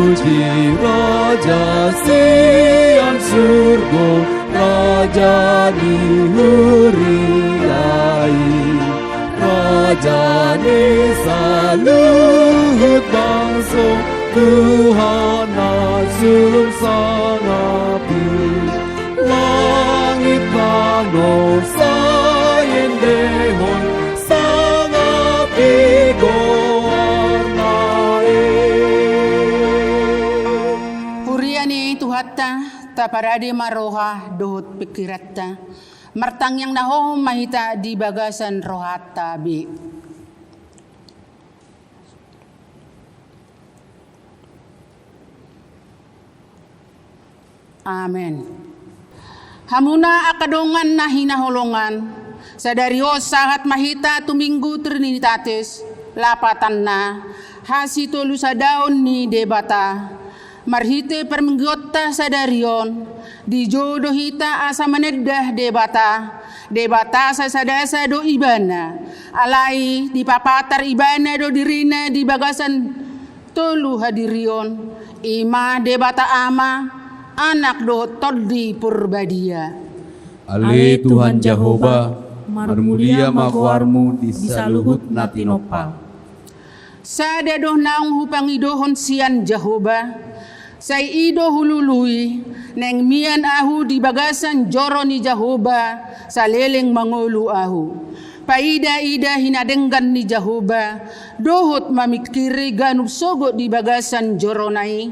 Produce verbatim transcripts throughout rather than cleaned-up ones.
Puji Raja sian surgo, Raja ni huria i, Raja ni saluhut bangso, Tuhan na sun sangapi. Langit tano sai endehon, sangapi goarna i. Huria ni Tuhanta, taparade ma roha dohot pingkiranta. Martangiang na hohom ma hita di bagasan rohanta be. Amen. Hamuna angka dongan na hinaholongan, sadari on sahat ma hita tu Minggu Trinitatis, lapatanna hasitolusadaon ni Debata. Marhite parmingguonta sadari on, dijou do hita asa manendah Debata. Debata sasadasa do Ibana, alai dipapatar Ibana do dirina di bagasan tolu hadirion, i ma Debata Ama, Anak dohot Tondi Porbadia. Ale Tuhan Jahowa, marmulia ma goarmu di saluhut na tinompa. Sada do naung hupangidohon sian Jahowa, sai i do hulului, naeng mian ahu di bagasan joro ni Jahowa, saleleng mangolu ahu. Paida-ida hinadenggan ni Jahowa, dohot mamingkiri ganup sogot di bagasan jorona i.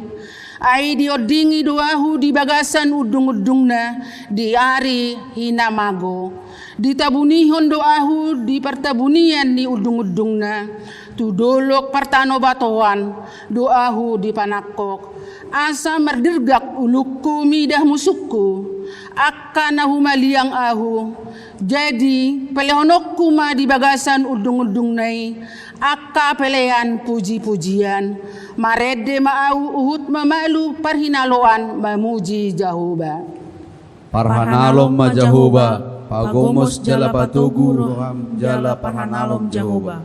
Ai diondingi do ahu di bagasan undung-undungna, di ari hinamago. Ditabunihon do ahu di partabunian ni undung-undungna. Tu dolok partanobatoan do ahu dipanangkok. Asa mardirgak ulungku midah musungku. Angka na humaliang ahu. Jadi, pelehononku ma di bagasan undung-undungna i, angka pelean puji-pujian, marende ma ahu huhut mamalu parhinaloan mamuji Jahowa. Parhanalom ma Jahowa, pagomos jala patogu roham jala parhanalom Jahowa.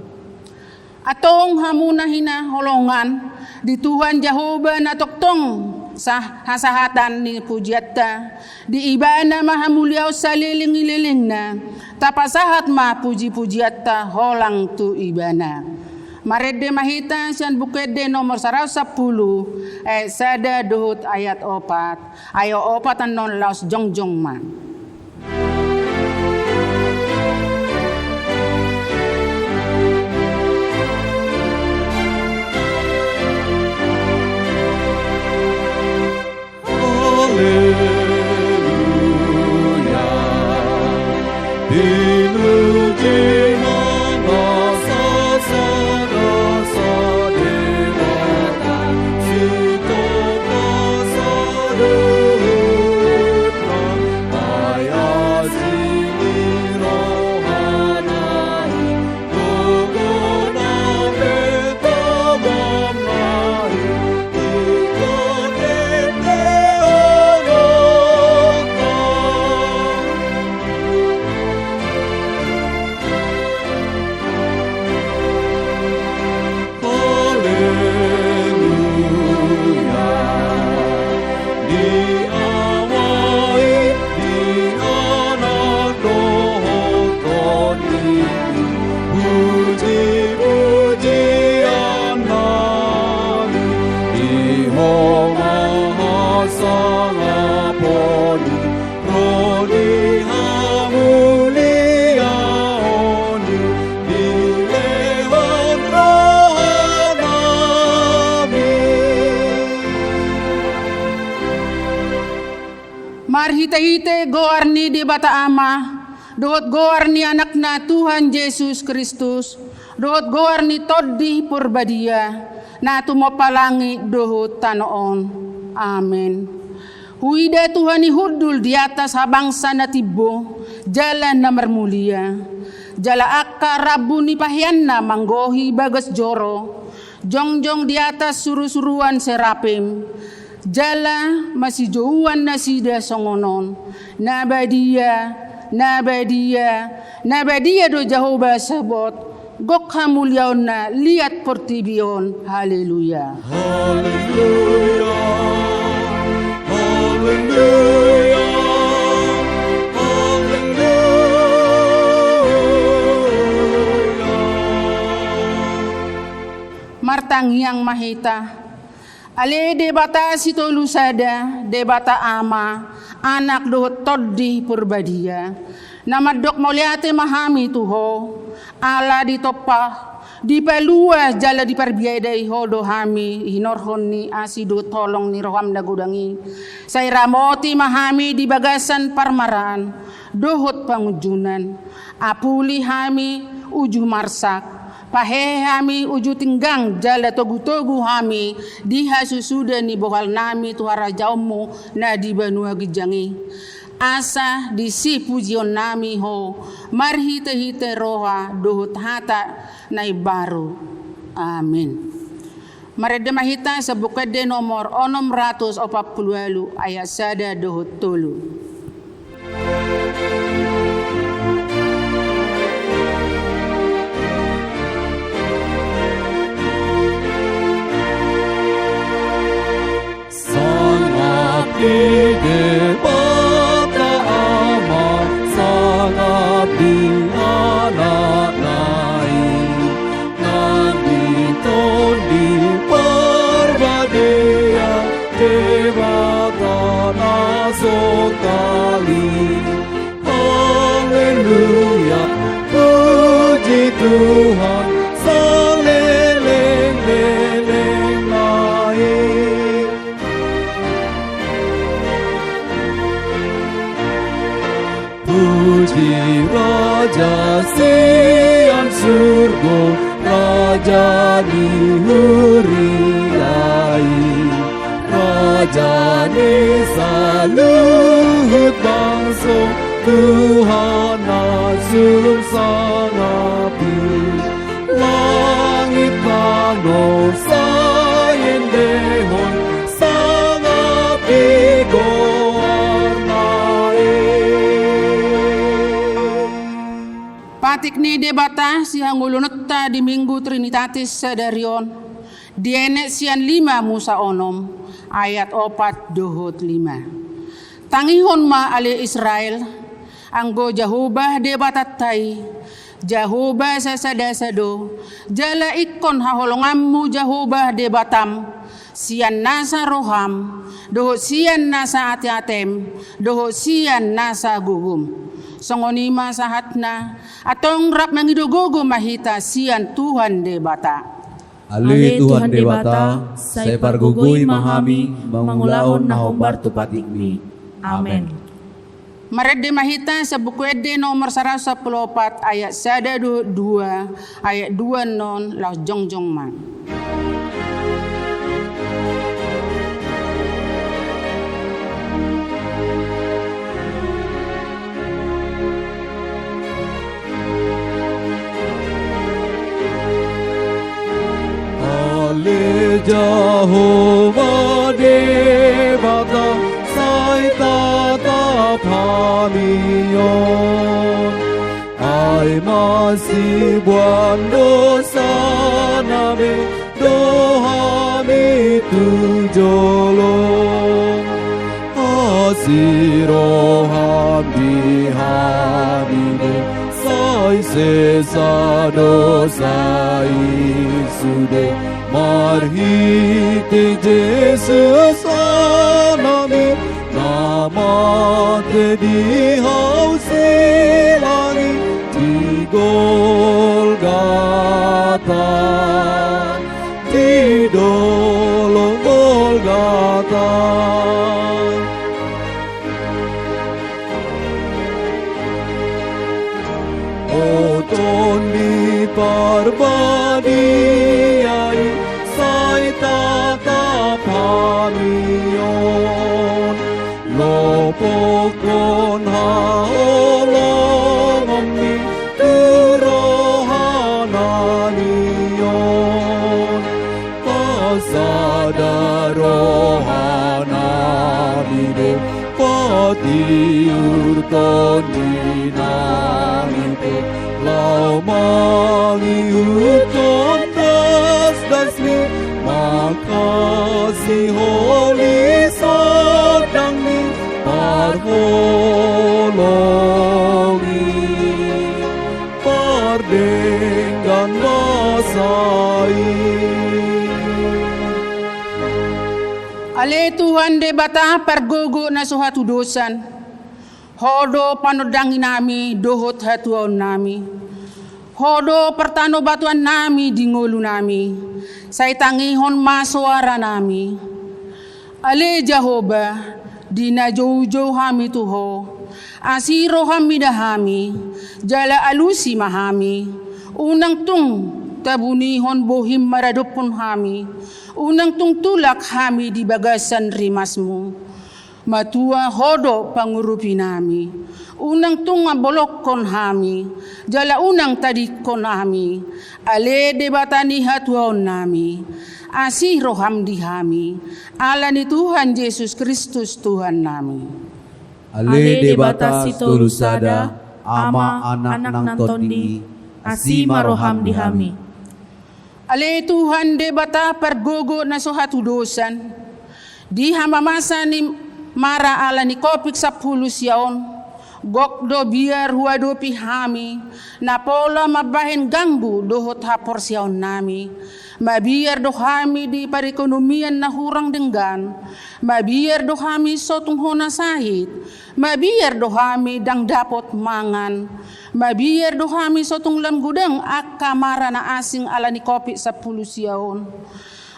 Antong hamu na hinaholongan, di Tuhan Jahowa na tongtong sah-, hasahatan ni pujianta, di Ibana ma hamuliaon saleleng ni lelengna, tapasahat ma puji-pujianta holang tu Ibana. Marende ma hita sian Buku Ende nomor saratus sampulu, ayat sada dohot ayat opat. Ayo opat annon laos jongjong ma. Haleluya. Pinuji ma na sasada sadewata, sitopa saluhutna, ai asi ni rohana i, gogo nang pe togam na i, ingkon ende olokta. Haleluya. Di Ama i, di Anak dohot Tondi, puji-pujian nami, di Ho ma hasangapon i, ro di hamuliaon i, dilehon roha nami. Marhite-hite goar ni Debata Ama, dohot goar ni Anakna Tuhan Jesus Kristus, dohot goar ni Tondi Porbadia, na tumompa langit dohot tano on. Amen. Huida Tuhan i hundul di atas habangsa na timbo, jala na marmulia. Jala angka rambu ni paheanna manggohi bagas joro, jongjong di atas suru-suruan serapim. Jala masijouan nasida songon on: Na badia, na badia, na badia do Jahowa Sabaot, Gok hamuliaonna liat portibi on. Haleluya. Haleluya. Haleluya. Haleluya. Martangiang ma hita. Ale Debata Sitolu Sada, Debata Ama, Anak dohot Tondi Porbadia, na mandok mauliate ma hami tu Ho, ala ditompa, dipalua jala diparbiadai Ho do hami hinorhon ni asi dohot holong ni roham na godang i. Sai ramoti ma hami di bagasan parmaraan dohot pangunjunan. Apuli hami uju marsak, pahehe hami uju tinggang jala togutogu hami di hasusuda ni bohalnami tu harajaonmu na di banua ginjang i. Asa disi pujionnami Ho marhitehite roha dohot hata na imbaru. Amin. Marende ma hita sian Buku Ende nomor onom ratus opat pulu ualu, ayat sada dohot tolu. Sangap di Debata Ama, sangap di Anakna i, nang di Tondi Porbadia, Debata na so tali. Haleluya, puji Tuhan, salelenglelengna i. Puji Raja sian surgo, Raja ni huria i, Raja ni saluhut bangso, Tuhan na sun sangap i. Langit tano sai endehon sangap di goarna i. Patik ni Debata sihangoluhononta di Minggu Trinitatis sadari on, dienet sian lima Musa onom, ayat opat dohot lima. Tangihon ma ale Israel, anggo Jahowa Debatanta i, Jahowa sasadasa do, jala ingkon haholonganmu Jahowa Debatam, sian nasa roham, dohot sian nasa ateatem, dohot sian nasa gogom. Songon i ma sahatna, antong rap mangido gogo ma hita sian Tuhan Debata. Ale Tuhan Debata, sai pargogoi ma hami mangulahon na hombar tu patikmi. Amen. Marende ma hita sian Buku Ende nomor saratus sampulu opat, ayat sada dohot dua, ayat dua non laos jongjong ma. Ale Jahowa Debata, sai tatap hami on. Ai masiboan dosanami do hami tu jolo. Asi roham di hami do, sai sesa dosa i sude. Marhite Jesus Anakmi, na mate di hau silang i di Golgata, di dolok Golgata. O Tondi Parbadia i, sai tatap hami on. Lopokhon haholongonmi tu rohanami on. Pasada rohanami be, patiur tondinami pe, Laho mangihuthon dasdas ni, mangkasiholi sondang ni parholong i, pardenggan basa i. Ale Tuhan Debata pargogo na so hatudosan, Ho do panondangi nami dohot hatuaon nami. Ho do partanobatuan nami di ngolu nami. Sai tangihon ma soara nami. Ale Jahowa, di na joujou hami tu Ho, asi roham mida hami, jala alusi ma hami. Unang tung tabunihon bohim maradophon hami. Unang tung tulak hami di bagasan rimasmu. Matua Ho do pangurupi nami. Unang tung bolongkon hami, jala unang tadingkon hami. Ale Debata ni hatuaon nami, asi roham di hami. Ala ni Tuhan Jesus Kristus Tuhan nami. Ale Debata Sitolu Sada, Ama, Anak nang Tondi i, asi ma roham di hami. Ale Tuhan Debata pargogo na so hatudosan, di hamamasa ni mara ala ni Covid sampulu sia on, gok do biar huadopi hami, na pola mambahen ganggu dohot haporseaon nami. Mabiar do hami di parekonomian na hurang denggan. Mabiar do hami so tung hona sahit. Mabiar do hami ndang dapot mangan. Mabiar do hami so tung lam godang angka mara na asing ala ni Covid sampulu sia on.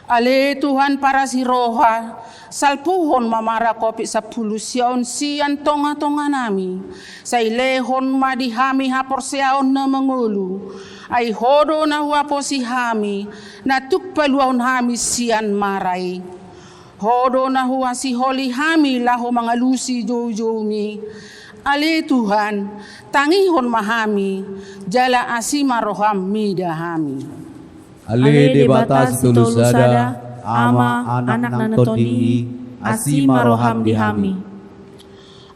Ale Tuhan parasi roha, salpuhon ma mara Covid sampulu sia on sian tongatonga nami. Sai lehon ma di hami haporseaon na mangolu. Ai Ho do na huaposi hami, na tuk paluahon hami sian mara i. Ho do na huasiholi hami laho mangalusi joujoumi. Ale Tuhan, tangihon ma hami, jala asi ma roham mida hami. Ale Debata Sitolu Sada, Ama, Anak nang Tondi i, asi ma roham di hami.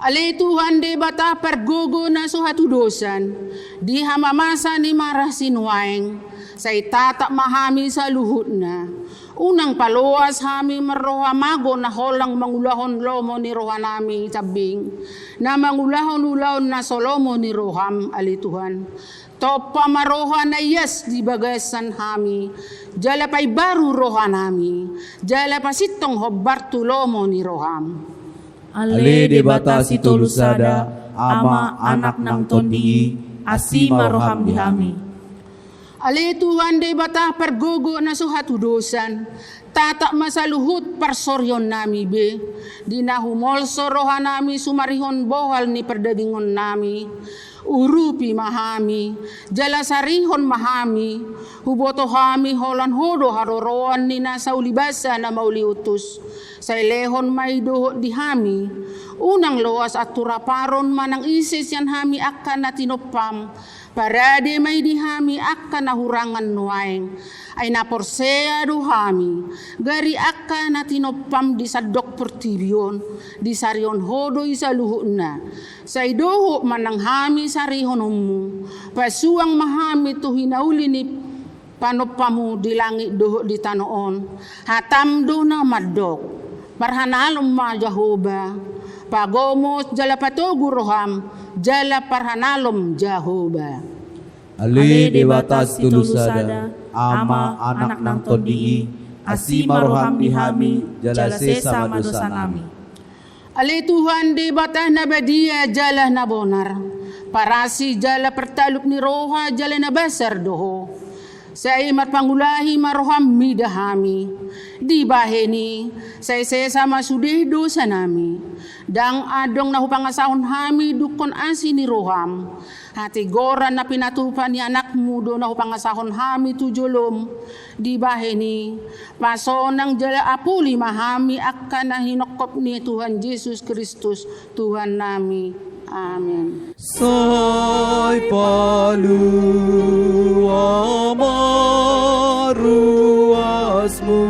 Ale Tuhan Debata pargogo na so hatudosan, di hamamasa ni mara sinuaeng, sai tatap ma hami saluhutna. Unang paloas hami marroha mago na holang mangulahon lomo ni roha nami tambing, na mangulahon ulaon na so lomo ni roham, ale Tuhan. Tompa ma roha na ias di bagasan hami, jala paimbaru roha nami, jala pasintong hombar tu lomo ni roham. Ale Debata Sitolu Sada, Ama, Anak nang Tondi i, asi ma roham di hami. Ale Tuhan Debata pargogo na so hatudosan, tatap ma saluhut parsorion nami be, di na humolso roha nami sumarihon bohal ni pardagingon nami. Urupi ma hami, jala sarihon ma hami, huboto hami holan Ho do haroroan ni na sauli basa na mauliutus. Sai lehon ma i dohot di hami. Unang loas anturaparon manang ise sian hami angka na tinompam. Parade ma i di hami angka na hurangan nuaeng. Ai na porsea do hami. Gari angka na tinompam di sandok portibi on. Disarihon Ho do i saluhutna. Sai dohot ma nang hami sarihononmu. Pasuang ma hami tu hinauli ni panompamu di langit dohot di tano on. Hatam do na mandok. Parhanalom ma Jahowa. Pagomos jala patogu roham, jala parhanalom Jahowa. Ale Debata Sitolu Sada, Ama, Anak nang Tondi i, asi ma roham di hami, jala sesa ma dosa nami. Ale Tuhan Debata na badia jala na bonar, parasi jala partalup ni roha jala na basar do Ho. Sai marpangulahi ma roham mida hami. Dibahen i, sai sesa ma sude dosa nami. Ndang adong na hupangasahon hami dungkon asi ni roham. Hatigoran na pinatupa ni anakmu do na hupangasahon hami tu jolom. Dibahen i, pasonang jala apuli ma hami angka na hinongkop ni Tuhan Jesus Kristus, Tuhan nami. Amen. Sai palua ma ruasmu,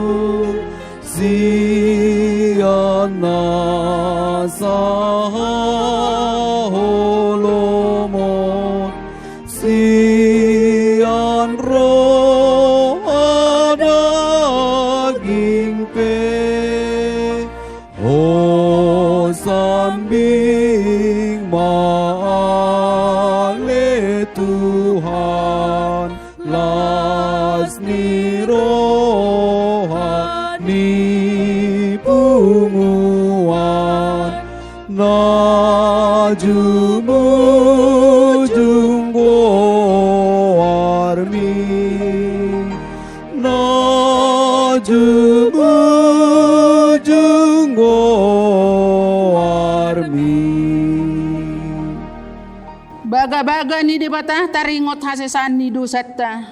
sian na sahaholomon, si pe, hosambing ma ale Tuhan, las ni roha ni punguan, na jumujung goarmi, na jumujung goarmi. Bagabaga ni Debata taringot hasesaan ni dosanta,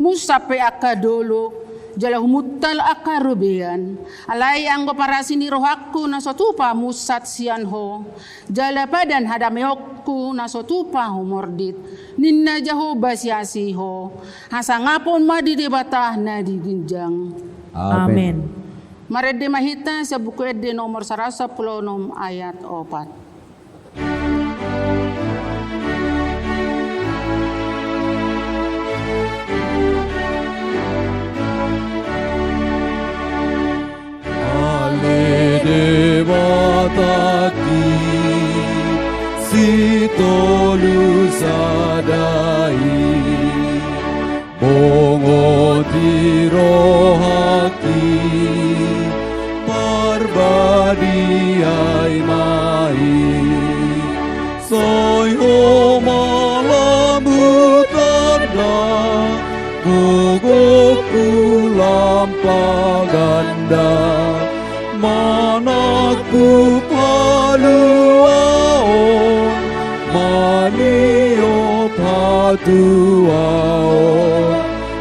munsat pe angka dolok, jala humuntal angka robean. Alai anggo parasi ni rohangku na so tupa munsat sian Ho, jala padan hadameonku na so tupa humordit, ninna Jahowa siasi Ho. Hasangapon ma di Debata na di ginjang. Amen. Amen. Marende ma hita sian Buku Ende nomor saratus sampulu onom ayat opat. Ale Debata Sitolu Sada i, bongoti rohangki, parbadiai ma i. Sai Ho ma lam hutanda, gogoku lam paganda, manangkup haluaon, maniop hatuaon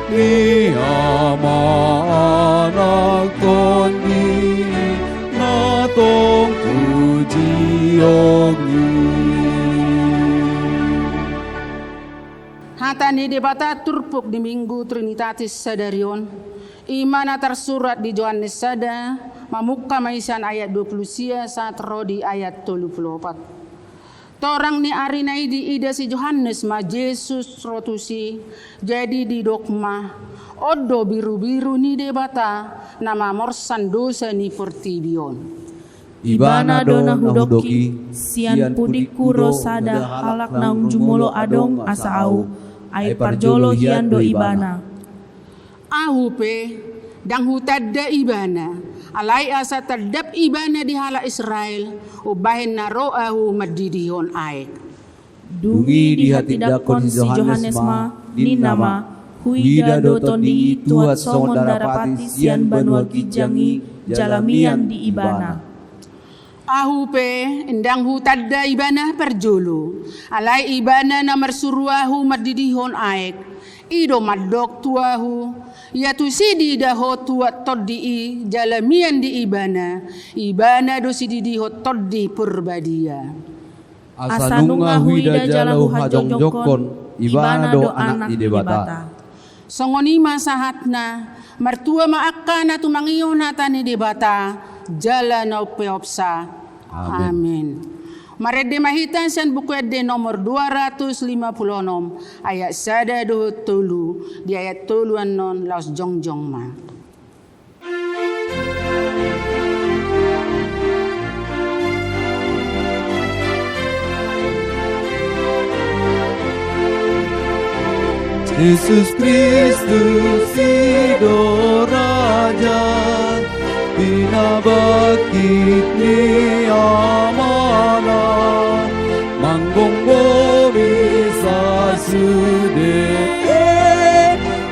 ni Ama, Anak, Tondi na tong pujiongi. Hata ni Debata turpuk di Minggu Trinitatis sadari on, i ma na tarsurat di Johannes sada, mamungka ma i sian ayat dua pulu sia sahat ro di ayat tolu pulu opat. Torang ni arina i diida si Johannes ma Jesus ro tusi, jadi didok ma: On do birubiru ni Debata na mamorsan dosa ni portibi on. Ibana do na hudok i, sian pudingku ro sada halak naung jumolo adong asa ahu, ai parjolo hian do ibana. Ahu pe, ndang hutanda ibana, alai asa tandap ibana di halak Israel, umbahen na ro ahu mandidihon aek. Dung i dihatindanghon si Johannes ma, ninna ma: Huida do Tondi i tuat songon darapati sian banua ginjang i, jala mian di ibana. Ahu pe, ndang hutanda ibana parjolo, alai ibana na marsuru ahu mandidihon aek, i do mandok tu ahu: Ia tusi diida ho tuat Tondi i, jala mian di ibana, ibana do sididihon Tondi Porbadia. Asa nunga huida jala huhajongjongkon, ibana do Anak ni Debata. Songon i ma sahatna. Martua ma angka na tumangihon hata ni Debata jala na umpeopsa. Amen. Amen. Marende ma hita sian Buku Ende nomor dua ratus lima pulu onom, ayat sada dohot tolu. Di ayat tolu annon laos jongjong ma. Jesus Kristus i do Raja, pinabangkit ni Amana, manggomgomi sasude,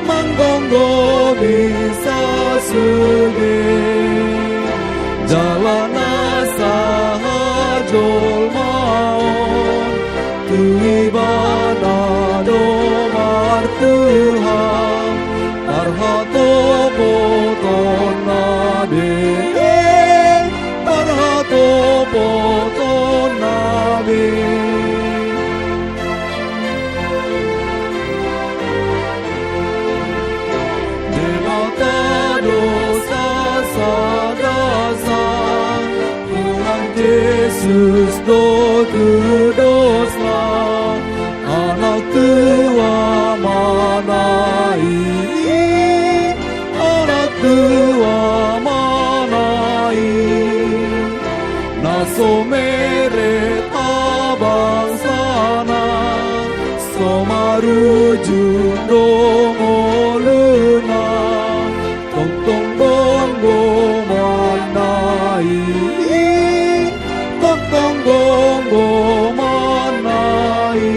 manggomgomi sasude. Jala na sahajolmaon, tu ibana do martuhan, parhatopotonna be, parhatopotonna be. Debata do sasada sa, Tuhan Jesus do tudosna, Anak tu Amana i, Anak tu Rujung do ngoluna, tongtong gomgomanna i, tongtong gomgomanna i.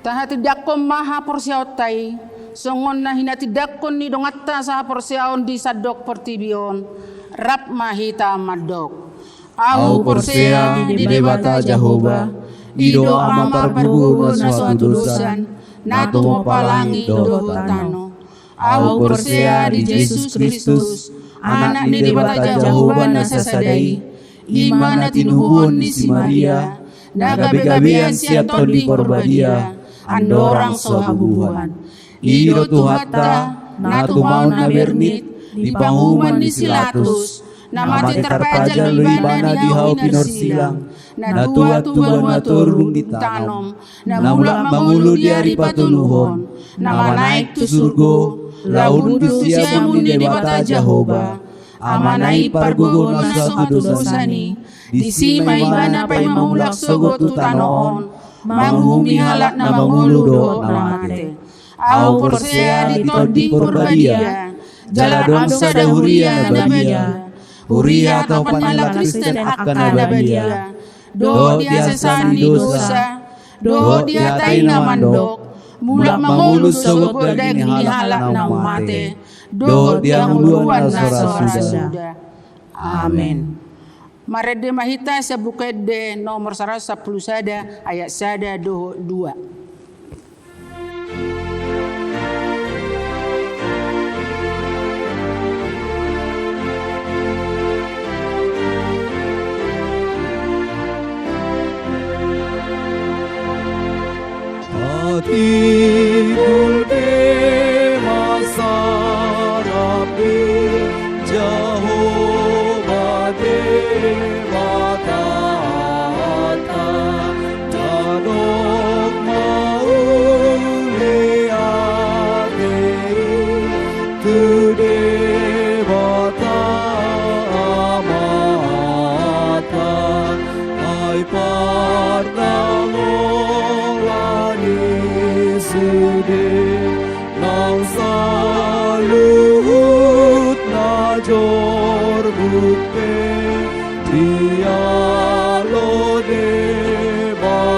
Tahatindangkon ma haporseaonta i, songon na hinatindangkon ni donganta sahaporseaon di sandok portibi on, rap ma hita mandok. Ahu porsea di Debata Jahowa, i do Ama pargogo na so hatudosan, na tumompa langit dohot tano. Ahu porsea di Jesus Kristus, Anak ni Debata Jahowa na sasada i, i ma na tinubuhon ni si Maria, na gabegabean sian Tondi Porbadia, andorang so habubuhan. I do Tuhanta, na tumaon na bernit di panguhuman ni si Latus, na mate tarpajal do ibana di hau pinorsilang, na tuat tu banua toru dung ditanom, na mulak mangolu di ari patoluhon, na manaek tu surgo, laho unduk tu siamun ni Debata Jahowa, Amana i pargogo na so hatudosan i, disi ma ibana paima mulak sogot tu tano on, manguhumi halak na mangolu dohot na mate. Ahu porsea di Tondi Porbadia, jala adong sada huria na badia, huria atau paniala Kristen angka na badia, dohot di hasesaan ni dosa, dohot di hata i na mandok, mulak mangolu sogot tu daging ni halak na mate, dohot di hangoluan na so ra suda. Amen. Marende ma hita sian Buku Ende nomor saratus sampulu sada, ayat sada dohot dua. Hatiku dema sarap di Jahowa Debatanta, na dok mauliate i tu Debata Amanta, ai partangola ni sude nang saluhut na jorbut pe di alo Debatanta.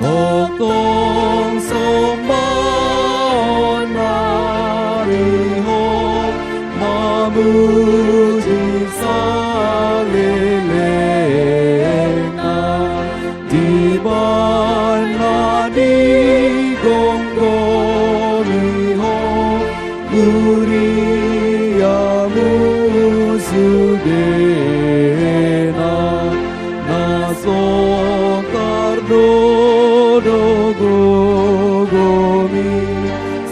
Tongtong sombaon ari ho mamuji salelengna, di bana digomgomi ho huriamu sudena, na so tardodo gogomi,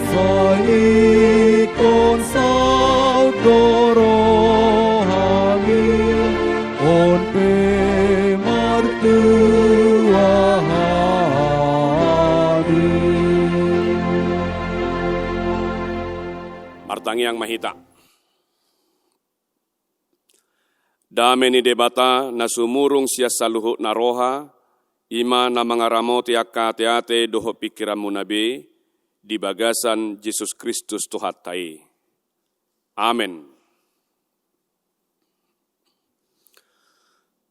sai ingkon saut do rohami, on pe martua hami. Martangiang ma hita. Dame ni Debata na sumurung sian saluhutna roha, i ma na mangaramoti angka ateate dohot pingkiranmuna be, di bagasan Jesus Kristus Tuhanta i. Amen.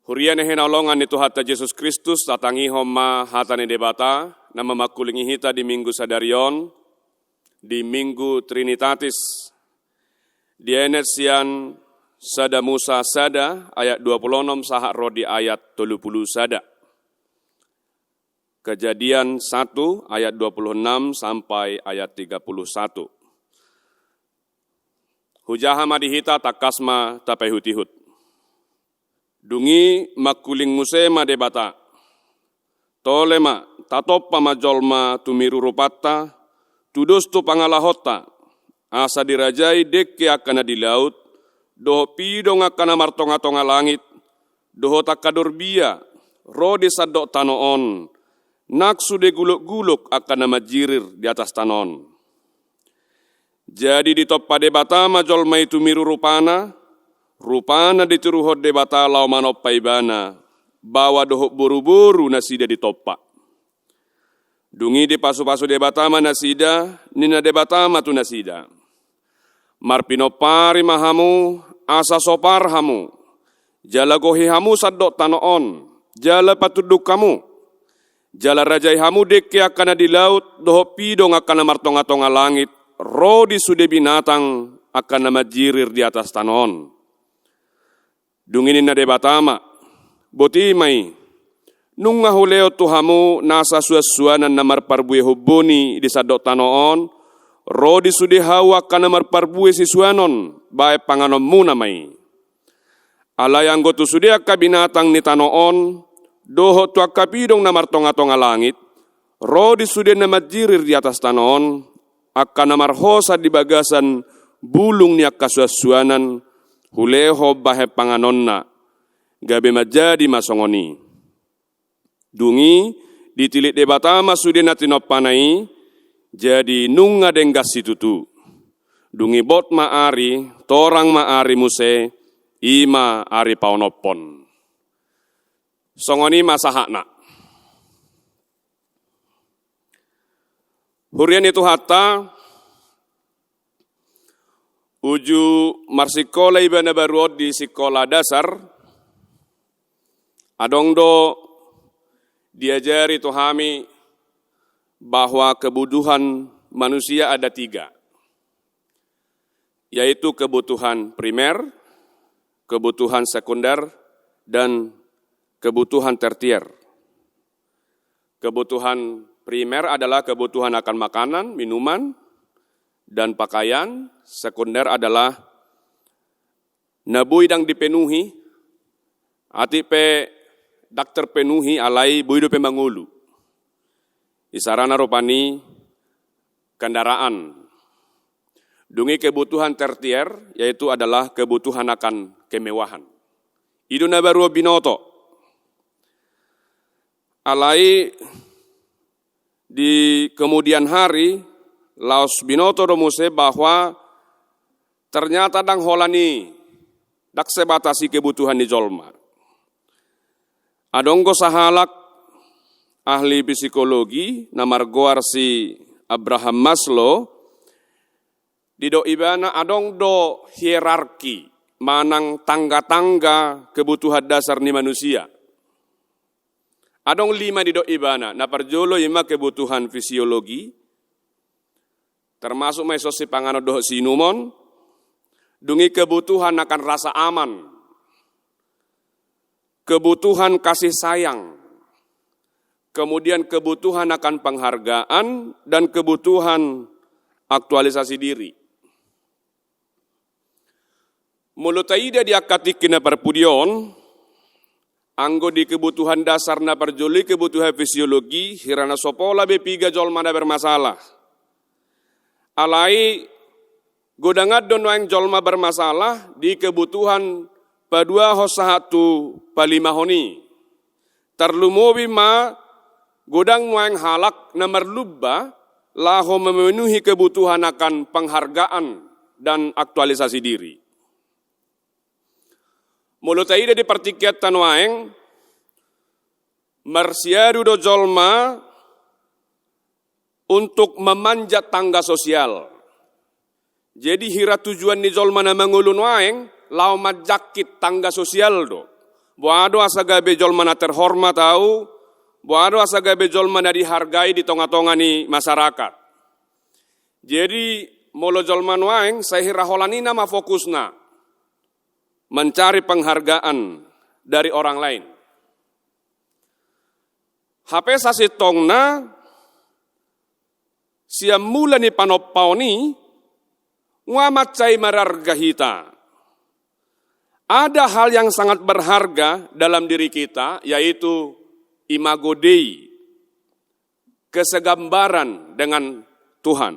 Huria na hinaholongan ni Tuhanta Jesus Kristus, tatangihon ma hata ni Debata na mamangkulingi hita di Minggu sadari on, di Minggu Trinitatis, dienet sian Sada Musa sada ayat dua puluh enam sahat ro di ayat tolu puluh sada. Kejadian satu ayat dua puluh enam sampai ayat tiga puluh satu. Hujaha ma di hita, tangkas ma tapaihutihut. Dung i mangkuling muse ma Debata. Tole ma, tatompa ma jolma tumiru rupanta, tudos tu pangalahonta, asa dirajai dengke angka na di laut, dohot pidong angka na martongatonga langit, dohot angka dorbia ro di sandok tano on, nang sude gulokgulok angka na manjirir di atas tano on. Jadi ditompa Debata ma jolma i tumiru rupana, rupana ditiruhon Debata laho manompa ibana, baoa dohot boruboru nasida ditompa. Dung i dipasupasu Debata ma nasida, ninna Debata ma tu nasida: Marpinompari ma hamu, asa sopar hamu. Jala gohi hamu sandok tano on, jala patunduk hamu. Jala rajai hamu dengke angka na di laut, dohot pidong angka na martongatonga langit, ro di sude binatang angka na manjirir di atas tano on. Dung i ninna Debata ma: Boti ma i, nunga hulehon tu hamu nasa suansuanan na marparbuehon boni di sandok tano on, ro di sude hau angka na marparbue sisuanon, bahen panganonmuna ma i. Alai anggo tu sude angka binatang ni tano on, dohot tu angka pidong na martongatonga langit, ro di sude na manjirir di atas tano on, angka na marhosa di bagasan bulung ni angka suansuanan, hulehon bahen panganonna, gabe manjadi ma songon i. Dung i ditilik Debata ma sude na tinompana i, jadi nunga denggan situtu. Dung i bot ma ari, torang ma ari muse, i ma ari paonomhon. Songon i ma sahatna. Huria ni Tuhanta, uju marsikola iba na baru on di sikola dasar, adong do diajari tu hami bahwa kebutuhan manusia ada tiga, yaitu kebutuhan primer, kebutuhan sekunder, dan kebutuhan tersier. Kebutuhan primer adalah kebutuhan akan makanan, minuman, dan pakaian. Sekunder adalah na boi ndang dipenuhi, atik pe ndang terpenuhi alai boi dope mangolu. Isarana rupani kendaraan. Dung i kebutuhan tersier, yaitu adalah kebutuhan akan kemewahan. I do na baru binoto. Alai di kemudian hari, laos binoto do muse bahwa ternyata ndang holan i, ndang sebatas i kebutuhan ni jolma. Adong do sahalak ahli psikologi na margoar si Abraham Maslow, didok ibana adong do hierarki manang tangga-tangga kebutuhan dasar ni manusia. Adong lima didok ibana, na parjolo i ma kebutuhan fisiologi, termasuk ma dison sipanganon dohot siinumon, dung i kebutuhan akan rasa aman, kebutuhan kasih sayang, kemudian kebutuhan akan penghargaan, dan kebutuhan aktualisasi diri. Molo taida di angka tingki na parpudi on, anggo di kebutuhan dasar na parjolo i kebutuhan fisiologi, hira na so pola be piga jolma na bermasalah. Alai godang do nuaeng jolma bermasalah di kebutuhan paduahon sahat tu palimahon i. Tarlumobi ma godang nuaeng halak na marlumba laho memenuhi kebutuhan akan penghargaan dan aktualisasi diri. Molo taida di partingkianta nuaeng, marsiadu do jolma untuk memanjat tangga sosial. Jadi hira tujuan ni jolma na mangolu nuaeng, laho manjangkit tangga sosial do. Boha do asa gabe jolma na terhormat au, boha do asa gabe jolma na dihargai di tongatonga ni masyarakat. Jadi molo jolma nuaeng, sai hira holan i nama fokusna, mencari penghargaan dari orang lain. Hape sasintongna, sian mula ni panompaon i, nunga mansai mararga hita. Ada hal yang sangat berharga dalam diri kita, yaitu imago Dei, kesegambaran dengan Tuhan.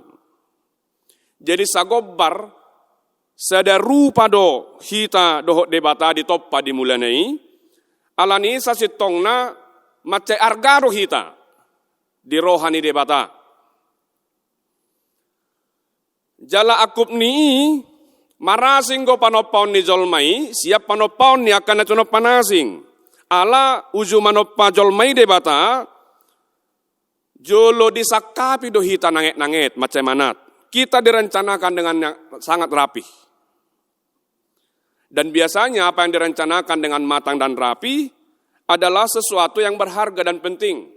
Jadi sagombar, sada rupa do hita dohot Debata ditompa di mulana i, alani i sasintongna mansai arga do hita di roha ni Debata. Jala angkup ni i, marasing do panompaon ni jolma i sian panompaon ni angka na tinompa na asing. Ala uju manompa jolma i Debata, jolo disangkapi do hita nanget-nanget, mansai manat. Kita direncanakan dengan yang sangat rapi. Dan biasanya apa yang direncanakan dengan matang dan rapi adalah sesuatu yang berharga dan penting.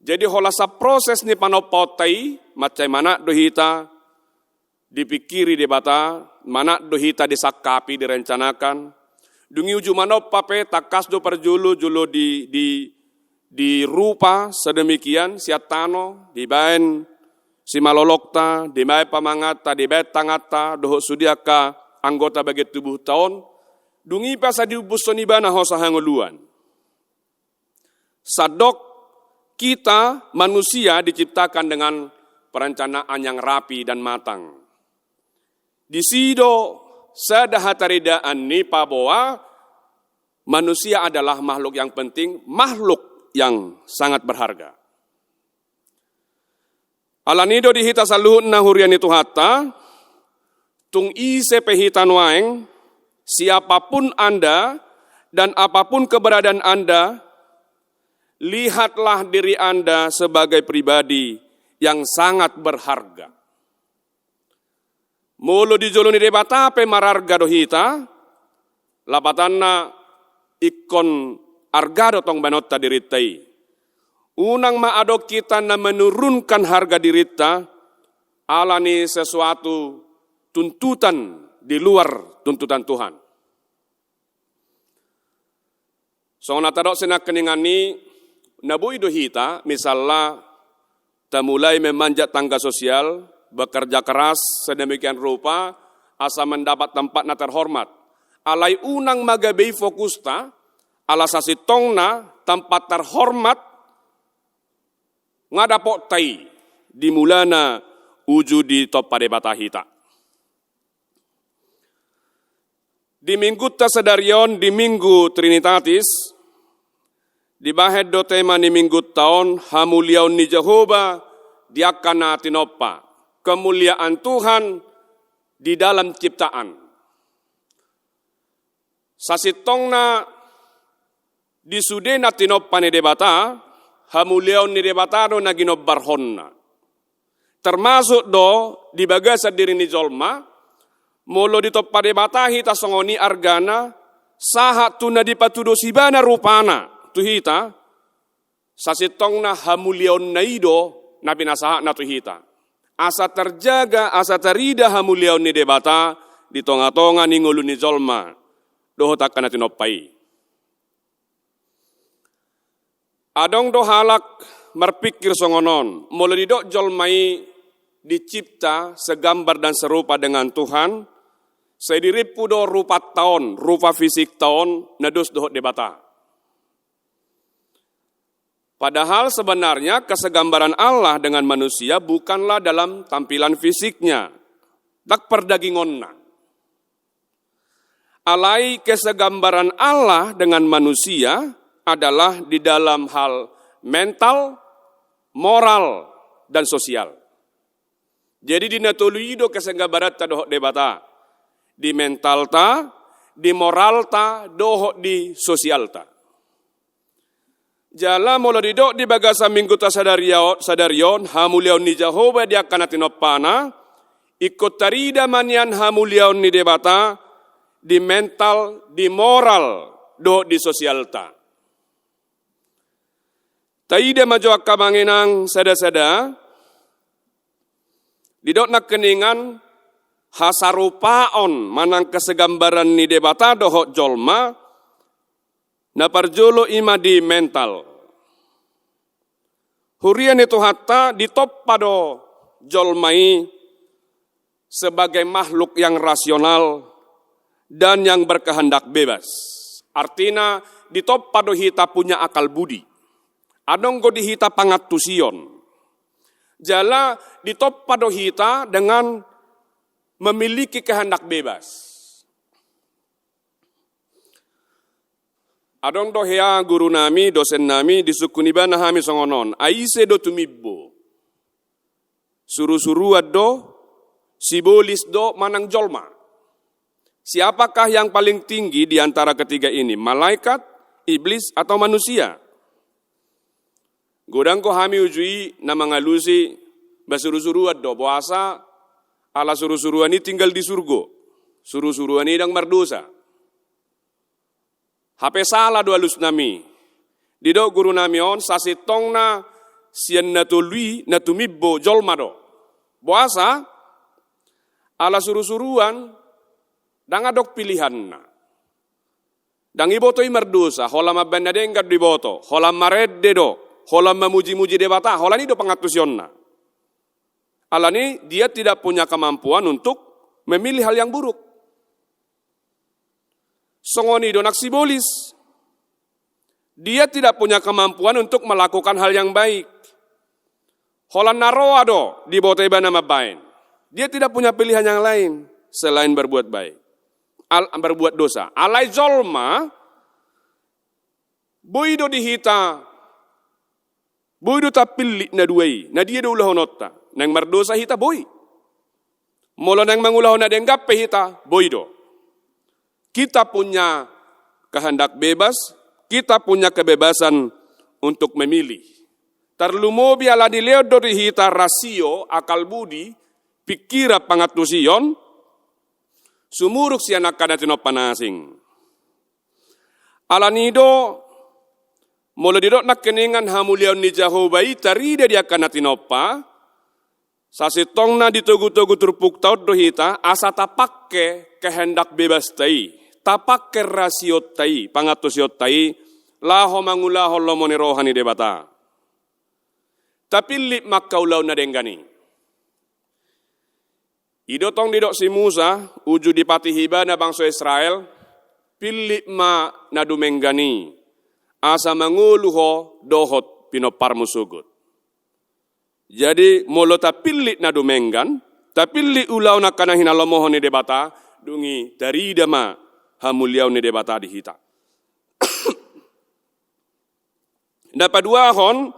Jadi holan saproses ni panompaonta i, mansai manat do hita dipingkiri Debata, manat do hita disangkapi, direncanakan. Dung i uju manompa pe tangkas do parjolo, jolo di, di, dirupa sedemikian sian tano, dibaen simalolongta, dibaen pamanganta, dibaen tanganta, dohot sude angka anggota bagian tubuhta on. Dung i pe asa diumbushon ibana hosa hangoluan. Sandok kita manusia diciptakan dengan perencanaan yang rapi dan matang. Disi do sada hataridaan ni paboa manusia adalah makhluk yang penting, makhluk yang sangat berharga. Alani do di hita saluhutna huria ni Tuhanta, tung ise pe hita nuaeng, siapapun Anda dan apapun keberadaan Anda, lihatlah diri Anda sebagai pribadi yang sangat berharga. Molo di jolo ni Debata pe mararga do hita, lapatanna ingkon arga do tong baenonta dirinta i. Unang ma adong hita na menurunkan harga dirinta ala ni sesuatu tuntutan di luar tuntutan Tuhan. Songon na tadok sian nangkiningan i, na boi do hita, misalna, tamulai memanjat tangga sosial, bekerja keras sedemikian rupa asa mendapat tempat na terhormat. Alai unang ma gabe i fokusta, ala sasintongna tempat terhormat nga dapotta i di mulana uju ditompa Debata hita. Di minggunta sadari on, di Minggu Trinitatis, dibahen do tema ni minggunta on, hamuliaon ni Jahowa di angka na tinompa, kemuliaan Tuhan di dalam ciptaan. Sasintongna di sude na tinompa ni Debata, hamuliaon ni Debata do na ginombarhonna. Termasuk do di bagasan diri ni jolma, molo ditompa Debata hita songon i argana, sahat tu na dipatudos ibana rupana tu hita, sasintongna hamuliaonna i do na pinasahatna tu hita. Asa terjaga, asa tarida hamuliaon ni Debata di tonga-tonga ni ngolu ni jolma dohot angka na tinompa i. Adong do halak marpingkir songon on, molo didok jolma i dicipta segambar dan serupa dengan Tuhan, sai dirimpu do rupanta on, rupa fisikta on, na dos dohot Debata. Padahal sebenarnya kesegambaran Allah dengan manusia bukanlah dalam tampilan fisiknya, ndang pardagingonna. Alai kesegambaran Allah dengan manusia adalah di dalam hal mental, moral, dan sosial. Jadi di na tolu i do kesegambaranta dohot Debata. Di mentalta, di moralta, dohot di sosialta. Jala molo didok di bagasan minggunta sadari on, sadari on, hamuliaon ni Jahowa di angka na tinompana, ingkon tarida ma nian hamuliaon ni Debata di mental, di moral, dohot di sosialta. Taida ma jo angka amang inang sada-sada, didok nangkiningan hasarupaon manang kesegambaran ni Debata dohot jolma, na parjolo i ma di mental. Huria ni Tuhanta, ditompa do jolma i sebagai makhluk yang rasional dan yang berkehendak bebas. Artina, ditompa do hita punya akal budi. Adong do di hita pangantusion. Jala ditompa do hita dengan memiliki kehendak bebas. Adong do hea guru nami, dosen nami, disungkun ibana hami songon on: Ai ise do tumimbo? Suru-suruan do, Sibolis do manang jolma? Siapakah yang paling tinggi di antara ketiga ini? Malaikat, iblis, atau manusia? Godang do hami uju i na mangalusi, ba surusuruan do, boasa? Ala surusuruan i tinggal di surgo. Surusuruan i ndang mardosa. Hape sala do alusnami. Didok gurunami on, sasintongna sian na tolu i na tumimbo jolma do. Boasa? Ala surusuruan, ndang adong pilihanna. Ndang diboto i mardosa, holan mambaen na denggan do diboto, holan marende do, holan mamujimuji Debata, holan i do pangantusionna. Alani dia tidak punya kemampuan untuk memilih hal yang buruk. Songon i do nang sibolis. Dia tidak punya kemampuan untuk melakukan hal yang baik. Holan na roa do diboto ibana mambaen. Dia tidak punya pilihan yang lain selain berbuat baik. Al-, berbuat dosa. Alai jolma, boi do di hita, boi do tapillit na dua i, na dia do ulahononta. Naeng mardosa hita, boi. Molo naeng mangulahon na denggan pe hita, boi do. Kita punya kehendak bebas, kita punya kebebasan untuk memilih. Tarlumobi ala dilehon do di hita rasio, akal budi, pikiran, pangantusion, sumurung sian angka na tinompa na asing. Alani do, molo didok nangkiningan hamuliaon ni Jahowa i tarida di angka na tinompa, sasintongna di togutogu turpukta on do hita, asa tapangke kehendak bebasta i, tapangke rasionta i, pangantusionta i, laho mangulahon lomo ni roha ni Debata. Tapillit ma angka ulaon na denggan i. I do tong didok si Musa, uju dipatih ibana bangso Israel, pillit ma na dumenggan i, asa mangolu ho dohot pinomparmu sogot. Jadi, molo tapillit na dumenggan, tapillit ulaon angka na hinalomohon ni Debata, dung i tarida ma hamuliaon ni Debata di hita. Na paduahon,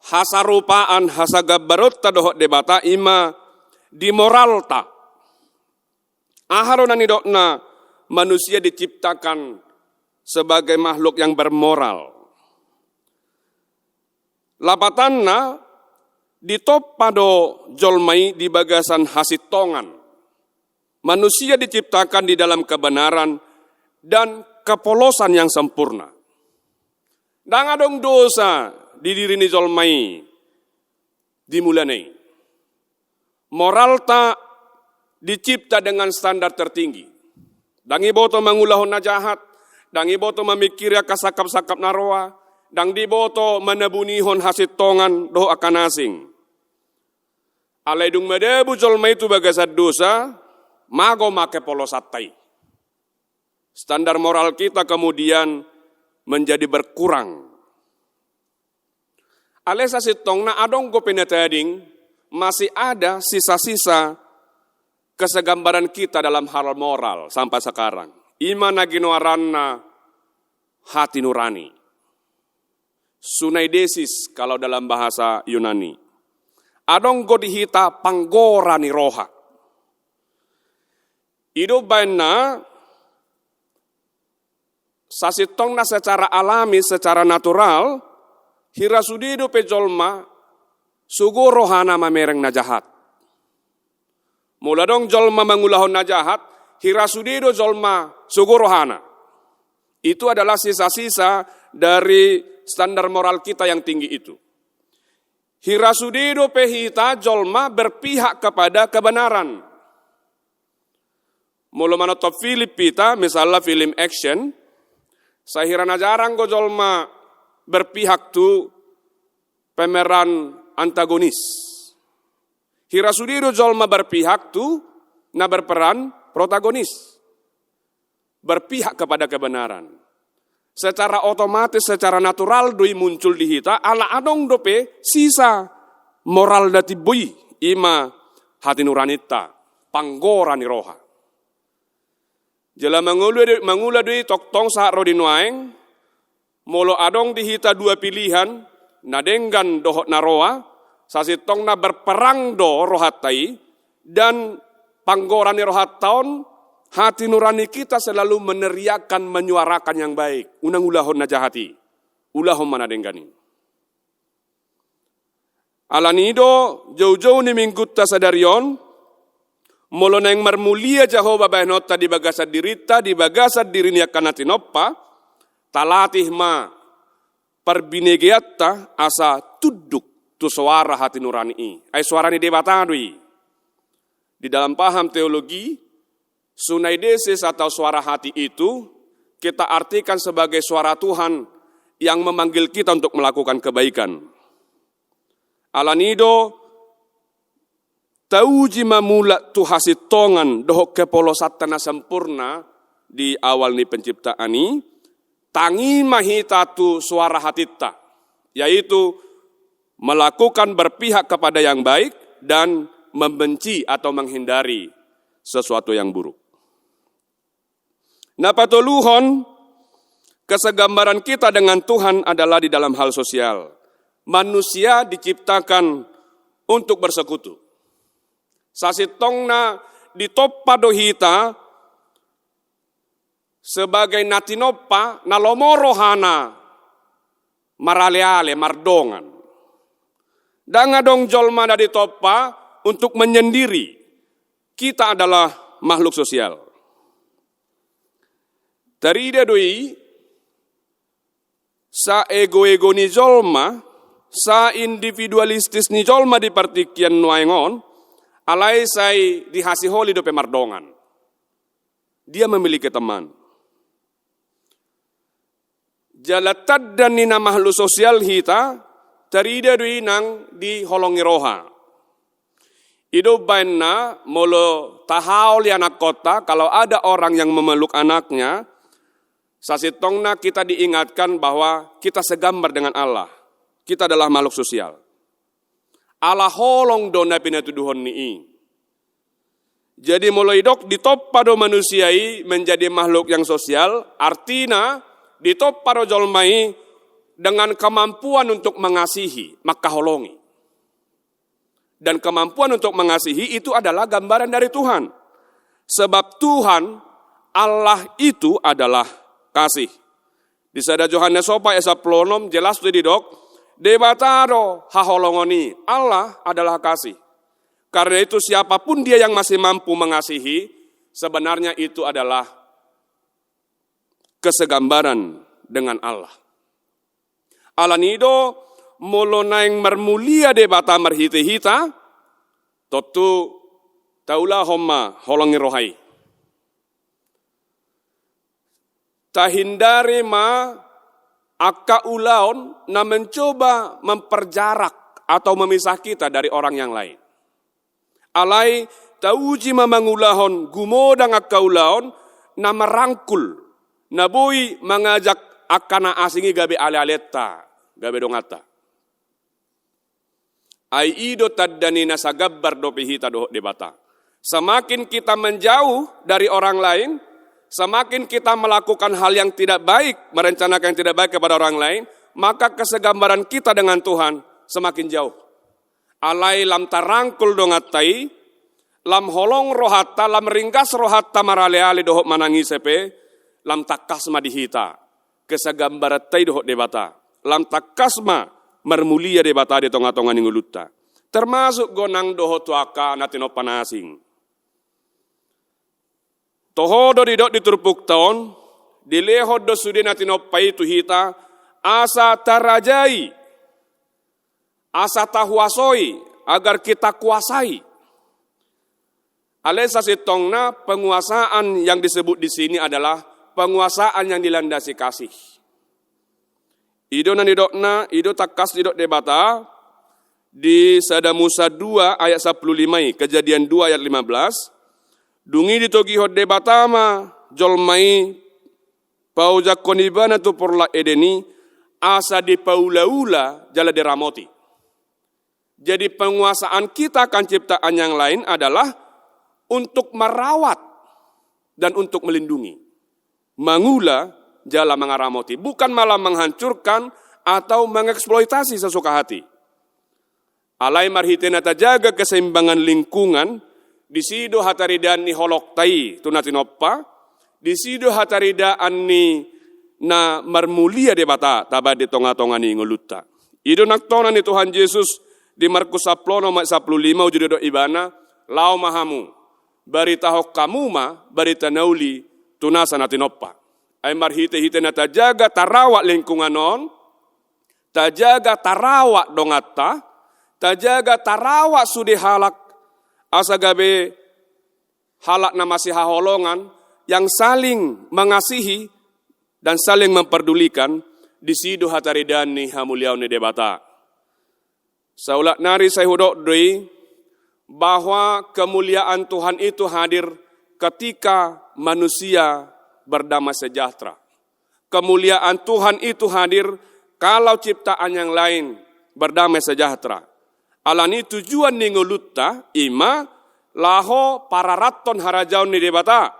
hasarupaan, hasagambaronta dohot Debata i ma di moralta. Aha do na nidokna manusia diciptakan sebagai makhluk yang bermoral? Lapatanna, ditompa do jolma i di bagasan hasintongan. Manusia diciptakan di dalam kebenaran dan kepolosan yang sempurna. Ndang adong dosa di diri ni jolma i di mulana i. Moralta dicipta dengan standar tertinggi. Ndang diboto mangulahon na jahat, ndang diboto mamingkiri angka sangkapsangkap na roa, ndang diboto manabunihon hasintongan dohot angka na asing. Alai dung madabu jolma i tu bagasan dosa, mago ma kepolosanta i. Standar moral kita kemudian menjadi berkurang. Alai sasintongna adong dope na tading, masih ada sisa-sisa kesegambaran kita dalam hal moral sampai sekarang. I ma na ginoaranna hati nurani. Sunaidesis kalau dalam bahasa Yunani. Adong do di hita panggora ni roha. I do umbahen na sasintongna secara alami, secara natural, hira sude dope jolma sogo rohana mamereng na jahat. Molo adong jolma mangulahon na jahat, hira sude do jolma sogo rohana. Itu adalah sisa-sisa dari standar moral kita yang tinggi itu. Hira sude dope hita jolma berpihak kepada kebenaran. Molo manonton film hita, misalna film action, sai hira na jarang do jolma berpihak tu pemeran antagonis. Hira sude do jolma berpihak tu na berperan protagonis. Berpihak kepada kebenaran. Secara otomatis, secara natural do i muncul di hita, ala adong dope sisa moral na timbo i, i ma hati nuraninta, panggora ni roha. Jala mangula do, mangula do i tongtong sahat ro di nuaeng, molo adong di hita dua pilihan, na denggan dohot na roa, sasintongna berperang do rohanta i, Dan panggoran ni rohanta on, hati nurani kita selalu meneriakkan, menyuarakan yang baik. Unang ulahon na jahat i. Ulahon ma na denggan i. Alani i do, joujou ni minggunta sadari on, molo naeng marmulia Jahowa bahenonta di bagasan dirinta, di bagasan diri ni angka na tinompa, talatih ma parbinegeanta asa tunduk tu soara hati nurani i. Ai soara ni Debata do i. Di dalam paham teologi, sunaidesis atau suara hati itu kita artikan sebagai suara Tuhan yang memanggil kita untuk melakukan kebaikan. Alani i do, tauji ma mulak tu hasintongan dohot kepolosanta na sempurna di awal ni penciptaan i, tangi ma hita tu suara hatinta, yaitu melakukan, berpihak kepada yang baik dan membenci atau menghindari sesuatu yang buruk. Na patoluhon, kesegambaran kita dengan Tuhan adalah di dalam hal sosial. Manusia diciptakan untuk bersekutu. Sasintongna ditompa do hita sebagai na tinompa na lomo rohana maraleale, mardongan. Ndang adong jolma na ditompa untuk menyendiri. Kita adalah makhluk sosial. Tarida do i, saegoego ni jolma, saindividualistis ni jolma di partingkian nuaeng on, alai sai dihasiholi dope mardongan. Dia memiliki teman. Jala tanda ni na makhluk sosial hita, tarida do i nang di holong ni roha. I do umbahen na molo tahaol i anakkonta, kalau ada orang yang memeluk anaknya, sasintongna kita diingatkan bahwa kita segambar dengan Allah. Kita adalah makhluk sosial. Ala holong do na pinatuduhon ni i. Jadi molo didok ditompa do manusia i menjadi makhluk yang sosial, artina ditompa do jolma i dengan kemampuan untuk mengasihi, mangkaholongi. Dan kemampuan untuk mengasihi itu adalah gambaran dari Tuhan. Sebab Tuhan, Allah itu adalah kasih. Di sada Johannes opat ayat sampulu onom jelas do didok, Debata do haholongon i, Allah adalah kasih. Karena itu siapapun dia yang masih mampu mengasihi, sebenarnya itu adalah kesegambaran dengan Allah. Alani i do, molo naeng marmulia Debata marhite hita, tontu taulahon ma holong ni roha i. Tahindari ma angka ulaon na mencoba memperjarak atau memisah kita dari orang yang lain. Alai tauji ma mangulahon gumodang angka ulaon na merangkul, na boi mangajak angka na asing i gabe alealenta, gabe donganta. Ai i do tanda ni na sagambar dope hita dohot Debata. Semakin kita menjauh dari orang lain, semakin kita melakukan hal yang tidak baik, merencanakan yang tidak baik kepada orang lain, maka kesegambaran kita dengan Tuhan semakin jauh. Alai lam tarangkul donganta i, lam holong rohanta, lam ringgas rohanta maraleale dohot manangisi pe, lam tangkas ma di hita kesegambaranta i dohot Debata. Lam tangkas ma marmulia Debata di tongatonga ni ngolunta. Termasuk do nang dohot tu angka na tinompa na asing. Toho do didok di turpukta on, dilehon do sude na tinompa i tu hita, asa tarajai, asa tahuasoi, agar kita kuasai. Alai sasintongna penguasaan yang disebut di sini adalah penguasaan yang dilandasi kasih. I do na nidokna, i do tangkas didok Debata di sada Musa dua ayat sampulu lima i, Kejadian dua ayat lima belas. Dung i ditogihon Debata ma jolma i paojakhon ibana tu porlak Eden i, asa dipaulaula jala diramoti. Jadi penguasaan kita akan ciptaan yang lain adalah untuk merawat dan untuk melindungi. Mangula jala mangaramoti, bukan malah menghancurkan atau mengeksploitasi sesuka hati. Alai marhite na tajaga keseimbangan lingkungan, Disi do hataridaan ni holongta i tu na tinompa, disi do hataridaan ni na marmulia Debata tabaen di tonga-tonga ni ngolunta. I do nantona ni Tuhan Jesus di Markus sampulu onom ayat sampulu lima, uju didok ibana, laho ma hamu, baritahon hamu ma barita na uli tu nasa na tinompa. Ai marhite-hite na tajaga tarawat lingkungan on, tajaga tarawat donganta, tajaga tarawat sude halak, asa gabe halak na masihaholongan, yang saling mengasihi dan saling memperdulikan, disi do hataridaan ni hamuliaon ni Debata. Saulak nari sai hudok do i, bahwa kemuliaan Tuhan itu hadir ketika manusia berdamai sejahtera. Kemuliaan Tuhan itu hadir kalau ciptaan yang lain berdamai sejahtera. Alani i tujuan ni ngolunta i ma laho pararathon harajaon ni Debata,